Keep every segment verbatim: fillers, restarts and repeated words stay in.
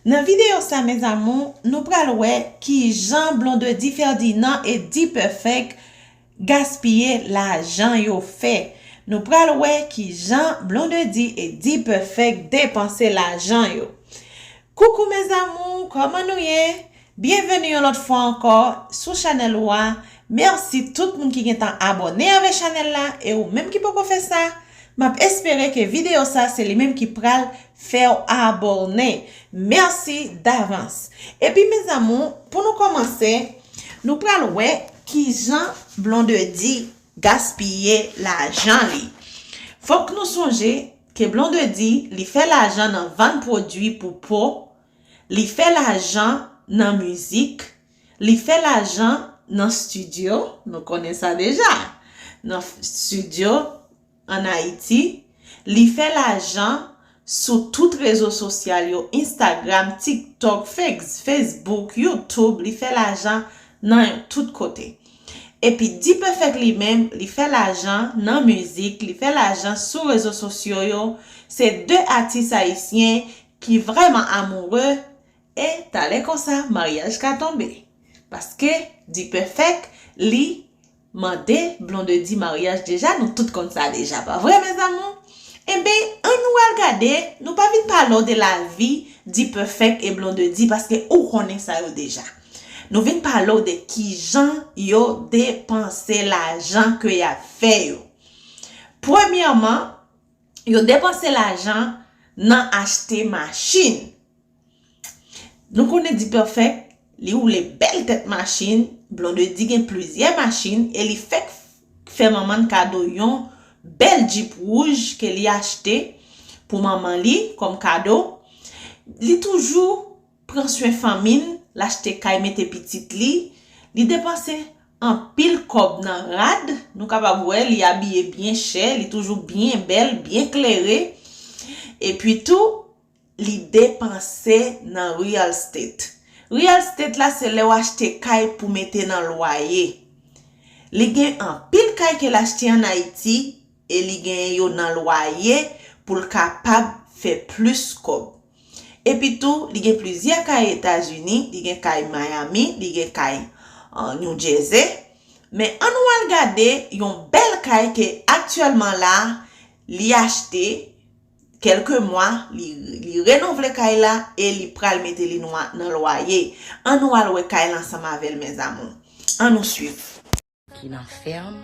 Nan videyo sa, mes amours, nou pral wè kijan Blondedy Ferdinand e D-Perfect gaspiye lajan yo fè. Nou pral wè kijan Blondedy e D-Perfect depanse lajan yo. Koukou mes amours, kòman nou ye? Byenveni yon lòt fwa ankò sou chanèl ou a. Mèsi tout moun ki gentan abòne avè chanèl la, e ou menm ki poko fè sa, m ap espere ke videyo sa se li menm ki pral fè w abòne. Mèsi davans. Epi mes amours, pou nou kòmanse, nou pral wè kijan Blondedy gaspiye lajan li. Fòk nou sonje ke Blondedy, li fè lajan nan vann pwodui pou po, li fè lajan nan mizik, li fè lajan nan estidyo, nou konnen sa deja. Nan f-, estidyo ann Ayiti, li fè lajan sou tout rezo sosyal yo, Instagram, TikTok, Fex-, Facebook, YouTube, li fè lajan nan tout kote. Epi D-Perfect li menm, li fè lajan nan mizik, li fè lajan sou rezo sosyo yo. Se de atis ayisyen ki vrèman amoure, e talè konsa, maryaj ka tonbe. Paske D-Perfect, li mande Blondedy maryaj deja, nou tout konn sa deja, pa vre, mes amours? Enben, ann nou al gade, nou pa vin pale w de lavi D-Perfect e Blondedy, paske ou konnen sa yo deja. Nou vin pale w de kijan yo depanse lajan ke y ap fè yo. Premyèman, yo depanse lajan nan achte machin. Nou konnen D-Perfect, li woule bèl tèt machin, Blondedy gen plizyè machin, e li fèk fè manman l kado yon bèl Jeep wouj ke li achte pou manman li kòm kado. Li toujou pran swen fanmi l, l achte kay mete pitit li, li depanse anpil kòb nan rad, nou kapab wè li abiye byen chè, li toujou byen bèl, byen klere. Epi tou, li depanse nan real estate. Real estate la se lè w achte kay pou mete nan lwaye. Li gen anpil kay ke l achte ann Ayiti e li genyen yo nan lwaye pou l kapab fè plis kòb. Epi tou, li gen plizyè kay Etazini, li gen kay Miami, li gen kay, uh, New Jersey. Men ann nou al gade yon bèl kay ke aktyèlman la, li achte, kèlke mwa, li, li renouvle kay la e li pral mete li nwa-, nan lwaye. Ann nou al wè kay la ansanm avè l, mes amours. Ann nou swiv. Ki nan fèm.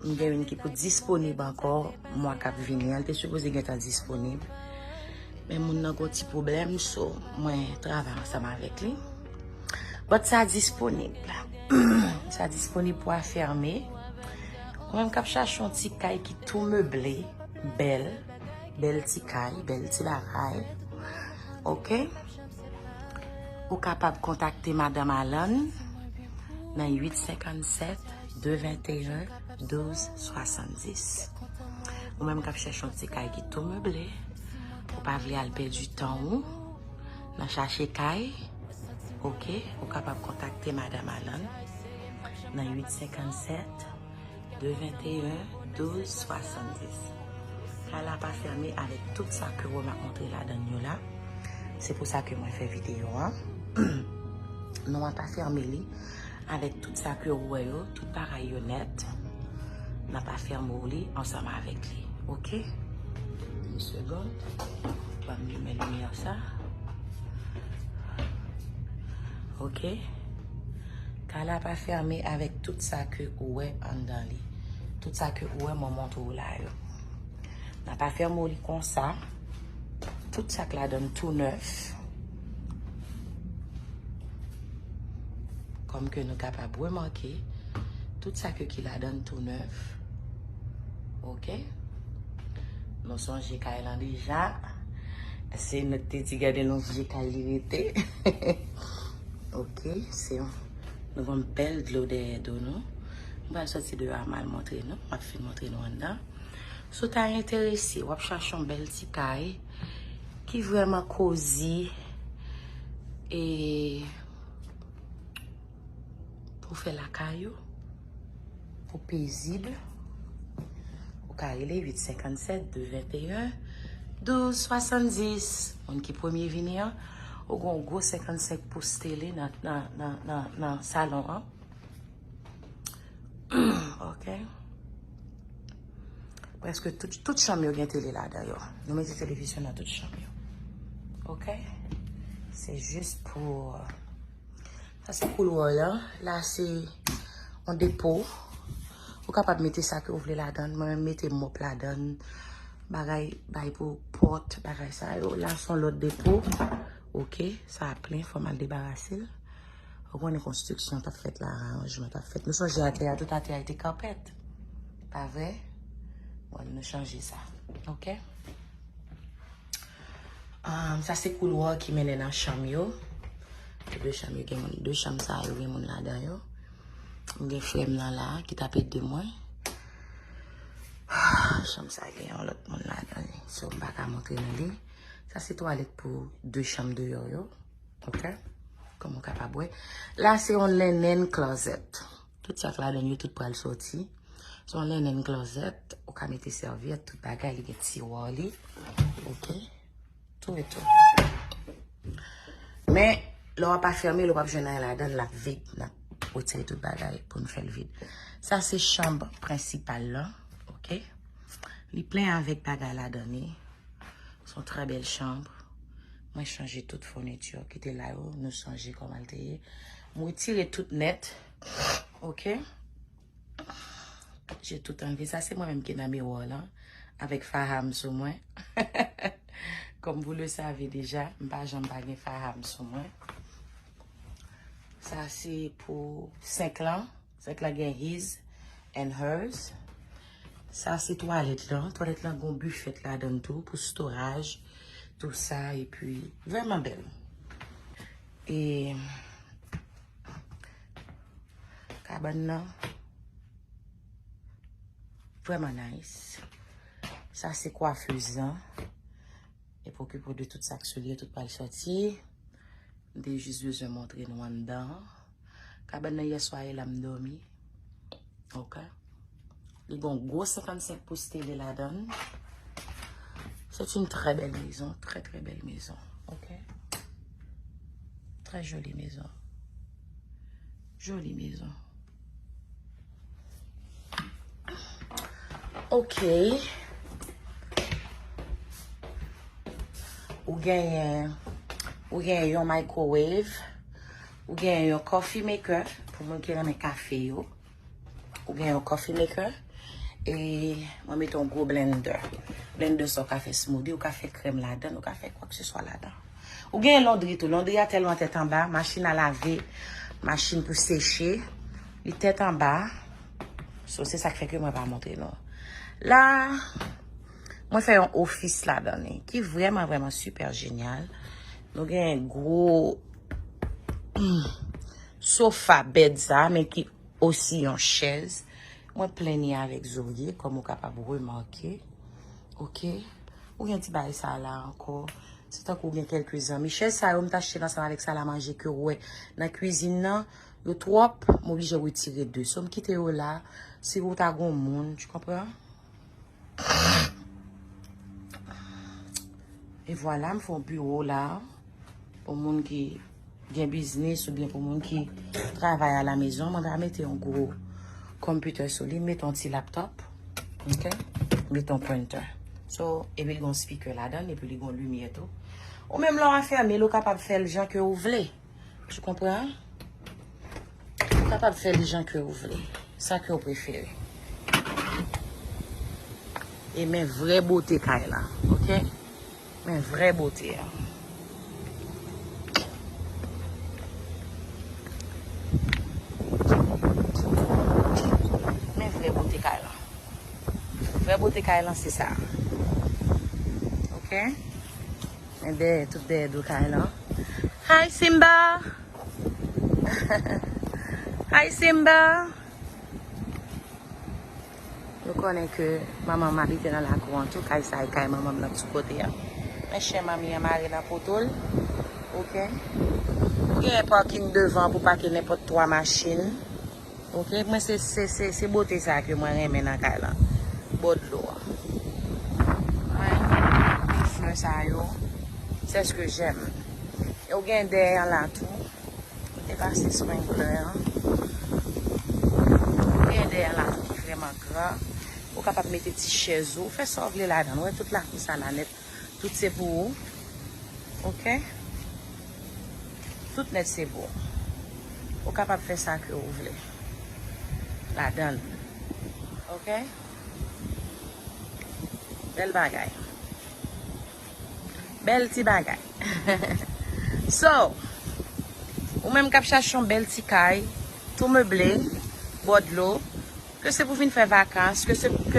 M gen youn ki pou disponib ankò mwa k ap vini an. L te sipoze gentan disponib. Men moun nan gon ti pwoblèm, so mwen travay ansanm avèk li. But sa disponib. Sa disponib pou afème. Mwen menm k ap chache yon ti kay ki tou meble, bèl, bèl ti kay, bèl ti lakay. Oke? Ou kapab kontakte Madanm Alan nan uit senkannsèt, de venteyen, douz swasanndis. Ou menm k ap chèche yon ti kay ki tou meble, ou pa vle al pèdi tan ou nan chache kay, oke, ou kapab kontakte Madanm Alan nan uit senkannsèt, de venteyen, douz swasanndis. Kay la pa fèmen avèk tout sa ke w wè m ap montre ladann yo la. Se pou sa ke mwen fè videyo an. Non, m pa fèmen li avèk tout sa ke w wè yo, tout bagay yo nèt. N ap afème w li ansanm avèk li. Oke? Yon segonn. Ban m limen limyè sa. Oke? Kay la pa fèmen avèk tout sa ke ou wè anndan li. Tout sa ke ou wè mwen montre w la yo. N ap afème w li konsa. Tout sa k ladann tou nèf. Kòm ke nou kapab remake, tout sa ke ki ladann tou nèf. Oke? Nou sonje kay lan deja. Se nou te di gade nou vye kay li rete. Oke, se yon, nou gon bèl dlo dèyè do nou. M pral soti deyò a m al montre nou. M ap fin montre nou anndan. Si w ta enterese, w ap chache yon bèl ti kay ki vrèman kozi e pou fè lakay ou, pou pezib, ou ka rele uit senkannsèt, de venteyen, Douz swasanndis. Moun ki premye vini an, ou gen yon gwo senkannsenk pous tele nan, nan, nan, nan, nan salon an. Ok. Prèske tout, tout chanm yo gen tele ladan yo. Nou mete televizyon nan tout chanm yo. Ok. Se jis pou, sa se koulwa an. La se yon depo. Ou kapab mete sa ke ou vle ladan. Mwen menm mete mòp ladan. Bagay, bay pou pòt, bagay sa yo. La se yon lòt depo. Ok. Sa a plen, fò m al debarase l. Ou konnen konstriksyon t ap fèt la, aranjman t ap fèt. Nou sonje atè a, tout atè a te kapèt. Pa vre? Bon, nou chanje sa. Ok? Um, sa se koulwa ki mennen nan chanm yo. De chanm yo gen moun, de chanm sa yo gen moun ladan yo. M gen frè m nan la ki t ap ede mwen. Chanm sa gen yon lòt moun ladan li. So, m pa ka montre nou li. Sa se twalèt pou de chanm deyò yo. Ok? Kòm ou kapab wè. La se yon linen closet. Tout sa k ladan yo, tout pral sòti. Se yon linen closet. Ou ka mete sèvyèt, tout bagay, li gen tiwa li. Ok? Tou e tou. Men, lè w ap afèmen l, ou p ap jwenn anyen ladan l, l ap vid. N ap retire tout bagay pou n fè l vid. Sa se chanm prensipal lan. Ok? Li plen avèk bagay ladan li. Se yon trè bèl chanm. Mwen chanje tout founiti ki te la yo. Nou sonje kòman l te ye. Mwen retire tout nèt. Ok? J'ai tout enlevé. Sa se mwen menm ki nan miwa lan. Avèk faham sou mwen. Comme vous le savez déjà, m pa janm pa gen faham sou mwen. Sa se pou senk lan. Sèk la gen his and hers. Sa se twalèt lan. Twalèt lan gon bifèt ladan l tou pou storaj, tou sa, epi vrèman bèl. E kabann nan vrèman nice. Sa se kwafez lan. Epi okipe w de tout sa k sou li yo, tout pral sòti. M te jis bezwen montre nou anndan an. Kabann nan yèswa e la m dòmi. Ok. Li gen yon gwo senkannsenk pous tele ladan l. C'est une très belle maison, très très belle maison. Ok. Très jolie maison. Jolie maison. Ok. Ou genyen, ou genyen yon microwave. Ou genyen yon coffee maker pou moun ki renmen kafe yo. Ou genyen yon coffee maker. E mwen mete yon gwo blender. Blender sa w ka fè smoothie, ou ka fè krèm ladan, ou ka fè kwa ke se swa ladan. Ou genyen londri tou. Londri a tèlman tèt anba, machin a lave, machin pou seche. Li tèt anba. So, se sa k fè ke mwen pa montre nou. La, mwen fè yon ofis ladan li, ki vrèman, vrèman super génial. Nou gen gwo sofa bed sa, men ki osi yon chèz. Mwen plen li avèk zorye, kòm ou kapab remake. Ok? Ou gen ti bagay sa la ankò. Se tankou ou gen kèlke zanmi. Chèz sa yo, m t achte l ansanm avèk sal a manje ke ou wè nan kwizin nan. Yo twòp, m oblije retire de. So, m kite yo la. Si ou ta gon moun, tu konpran? E vwala, m fè yon biwo la. Pou moun ki gen biznis oubyen pou moun ki travay a la mezon, mwen pa mete yon gwo computer sou li, m mete yon ti laptop. Ok? M mete yon printer. So, epi l gen yon speaker ladan l, epi li gen yon limyè tou. Ou menm lè w afèmen l, ou kapab fè l jan ke ou vle. Tu konpran? Ou kapab fè li jan ke ou vle. Sa ke ou prefere. E men vrè bote kay la, ok? Men vrè bote a. Men vrè bote kay la. Vrè bote kay la, se sa. Ok? Men dèyè, tout dèyè do kay la. Hi, Simba! Hi, Simba! Nou konnen ke manman m abite nan lakou an tou, kay sa e kay manman m nan ti kote a. Men chen manmi an mare nan poto l. Ok? Ou genyen parking devan pou pake nenpòt twa machin. Ok? Mwen se, se, se, se bote sa ke mwen renmen nan kay la. Bò dlo a. Ay, mesi. Sa yo, c'est ce que j'aime. E ou gen dèyè la tou. Ou te pase sprinkler an. Ou gen dèyè la tou ki vrèman gran. Ou kapab mete ti chèz ou. Fè sa w vle ladan l. Ou wè tout lakou sa la nèt. Tout se pou ou. Oke? Tout nèt se pou ou. Ou kapab fè sa ke ou vle ladan l. Oke? Bèl bagay. Bèl ti bagay. So, ou menm k ap chache yon bèl ti kay, tou meble, bò dlo, ke se pou vin fè vakans, ke se, ke